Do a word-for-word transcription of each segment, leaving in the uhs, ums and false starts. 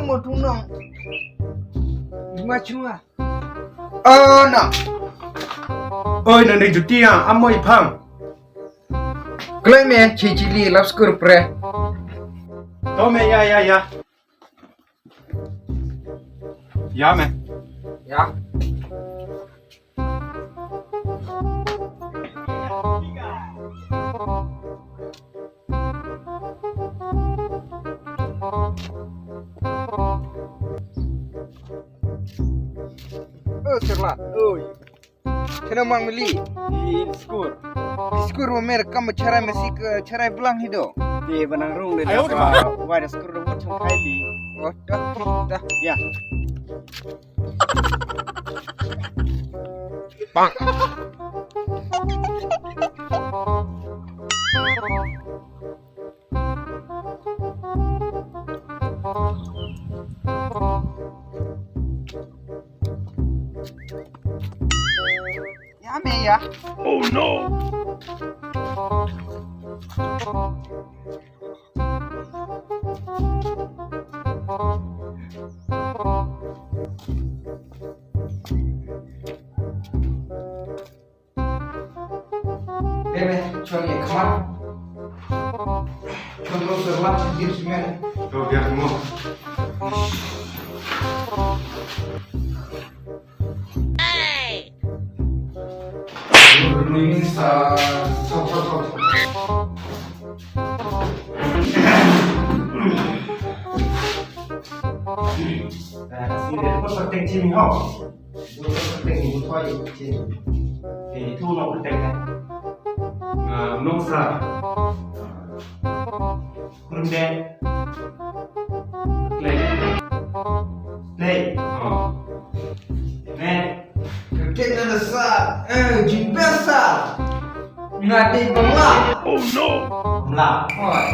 Mo tu nong. Juma chunga. Oh no. Oi, nang dei juti ya, amo ipang. Kloi me, chi chili, lap skur pre. To me, ya, ya, ya. Ya me. Ya. Oh, cerlah. Oi. Kena mang meli. Di skur. Di skur mo mer kam charai masih ke charai belang hido. Di benang rung de. Ayo, ba wai da skur de wut chong kai di. Oh, dah, dah. Ya. Bang. Ya me ya. Oh no. Bebe, chon ye khmat. Chon lo serlat sejir semen. Chon biar mo. Ini sa, sa, sa, sa, sa. Nah, sini deh, kau setting sini ho. Kau setting ini kau ini sini. Eh, itu nak setting kan? Nah, nong sa. Kunde. Play. Play. Oh. Ne. Kete na sa. Eh, jimbesa. Ngadi bangla. Oh no. Bangla. Oi.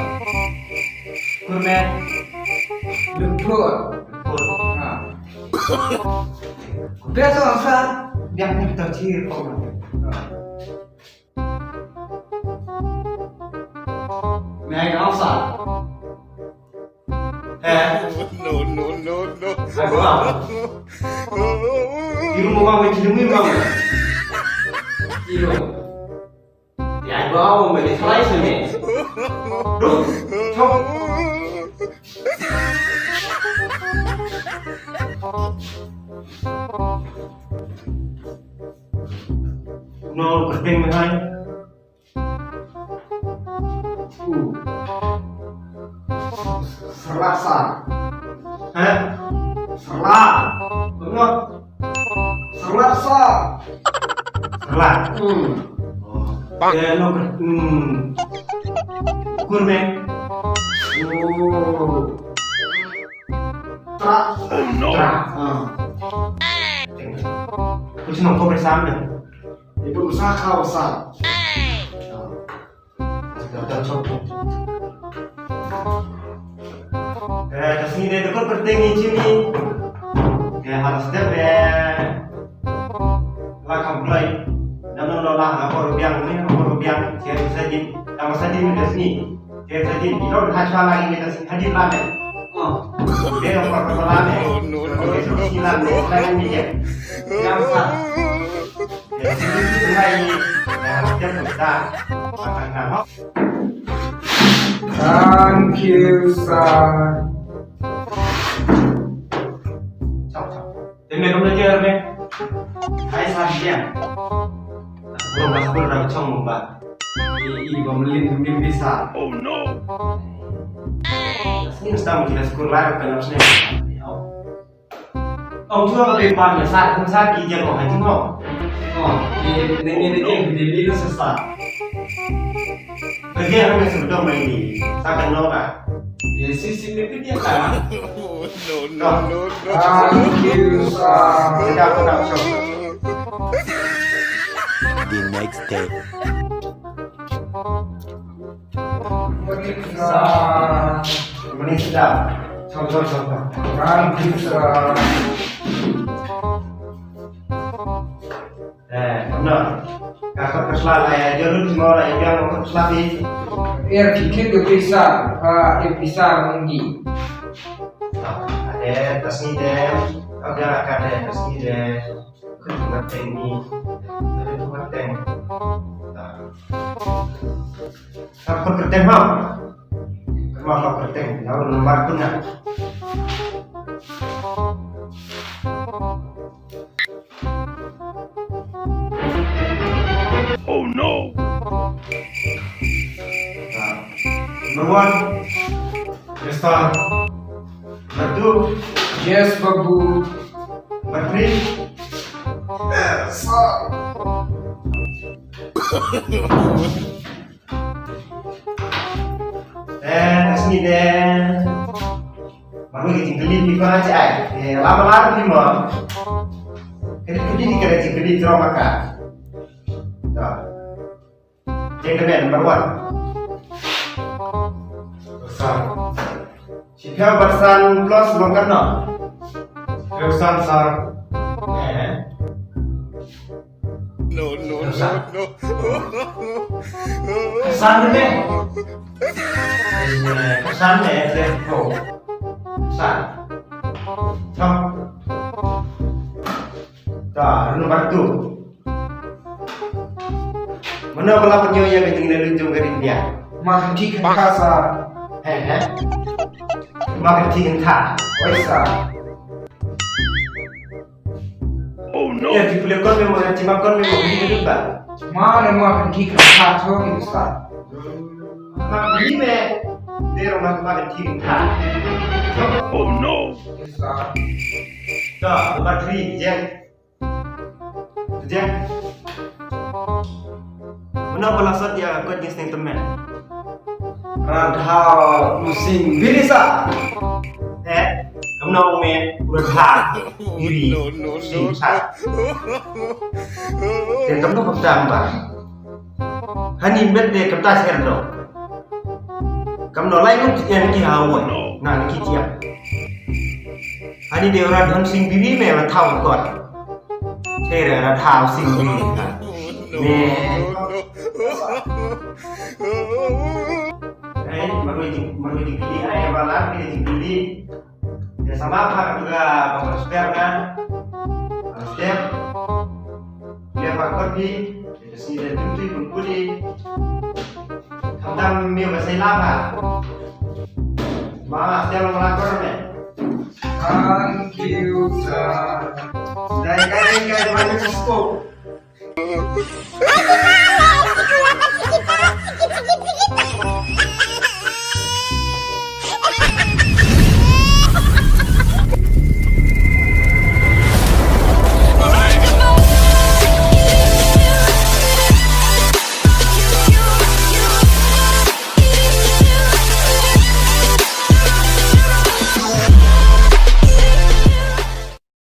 Kurme. Lupur. Lupur. Ha. Besa sa. Yang ni tercil kau. Ha. May I answer? Eh? No, no, no, no. Ai ba. Ibu mau makan cili mi mau. Ibu. Ya, ai ba mau beli selai sini. Duh, chop. No, keping hai. Uh. Serasa. Hah? Serla. Bengok. Serasa. Serla. Hmm. Oh. Eh, no, hmm. Kurme. Oh. Tra. Oh, no. Tra. Ah. Kucing nongko bersama. Ibu usaha kau besar. Eh, ta sngi dei da kut pyrthei ngi chim ngi. Te ha la step re. La kam blai. Da non la ha por biang ni, ha por biang. Che sa jin. Ka ma sa jin da sngi. Che sa jin. Ilo ha chwa la ngi da sngi. Ha jin la ne. Oh. Dei da por la ne. No, no, no. Sngi la ne. La ngi ne. Yang sa. Thank you, sir. Chok, chok. Te me kum na jer me. Hai, sir, dia. Bro, mas bro, dah chong ba. I, i, bom lin, lin bisa. Oh no. Sini mesti kita sekolah, kan, harusnya. Ong chua ka bei pan ka sar kan sar ki jang ong ha jingong. Ong ki ne ne ne ki ne ne sa sa. Ka jang ha me sa dong mai ni. Sa kan no ka. Ye si si ne ki jang ka. No, no, no, no. Ah, ki sa. Sedap sedap. The next day. Sa. Mani sedap. Chong, chong, chong, chong. Ram pizza. Eh, no. Ka khot ka sla la ya, jor lut mo la ya, biang khot ka sla bi. Er ki kit ka pizza. Ah, eh, pizza munggi. Ah, Eh, ta sngi de. Ka bia la ka de, ta sngi de. Khun tu ka teng ni. Khun tu ka teng. Ta. Ta khun ka teng ha. Ka ma ka teng. Ya, nomor khun na. Oh no! Number one. Yes, sir. Number two. Yes, Babu. Number three. Yes, sir. Eh, sini deh. Marwei ka jingkylli phi kren ïa ai. Eh, lama lama phi mo. Kane, kane ni ka jingkylli jrong ka. Dah. Jingkylli number one. San. Shiphew bad san plus long katno? Shiphew san, sir. Eh. No, no, no, no. San ne? San ne, let's go. San. Stop. Ta, number two. Mano ba la pynïoh ïa ka jingïaleh jong ka ri India? Ma Kynthih Kynthah, sir. He, he. Ma Kynthih Kynthah. Oi, sir. Oh no. Ïa, ki pule kon me mo, ïa, ki ma kon me mo, ki pule ba. Ma ne ma kan ki ka tha tho ki sa. Ma ni me. Dero ma ma kan ki tha. Oh no. Yes, sir. Ta, number three, Jeng. Jeng. Mano ba la sot ïa ka kot jingsneng tymmen? Radhaw Sing Biri sa. Eh, kam na ong me Radhaw Biri Sing sa. Te kam na kam tam ba. Hani met de kam ta ser do. Kam no lai ngut ïa ki ha won. Na ki ïa. Hani de Radhaw Sing Biri me Radhaw kot. Te Radhaw Sing Biri. Me. Ai, marwei jing, marwei jingkylli, ai, ba la, kylli jingkylli. Ïa sama bha ka tu ka, ba mar step kan. Mar step. Ïa ba kot phi. Ïa ka sngi da tu tu pun pudi. Khamtam me ba sai la bha. Ma step long la kor me. Thank you, sir. Dai kai kai ba ni scope.